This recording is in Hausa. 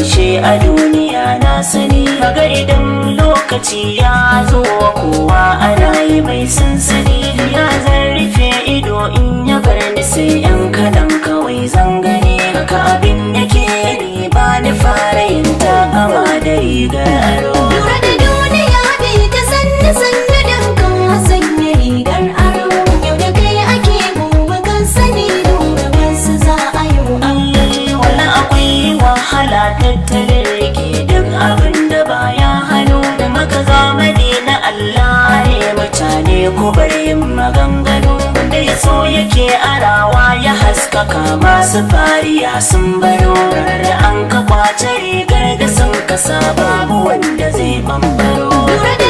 Ƙarshe a duniya na sani. Kaga idan lokaci ya zo, kowa ana yi mai sansani. Ya zan rufe ido in ya bar ni, sai yan kaɗan kawai zan gani. Haka abin yake, ni ba ni fara yin takama da rigar aro. Lura da duniya, bi ta sannu sannu don ka sanya rigar aro. Yau da kai ake, gobe kan sani, nura wasu za a yi Ai, wala akwai wahala tattalin rike duk abin da baya hannu. Da maka zamani na Allah ne, mutane ku bar yin maganganu. Wanda ya so yake arawa ya haskaka, masu fariya sun baro. Da an ka kwace rigar da sun kasa, babu wanda zai bambaro. Lura da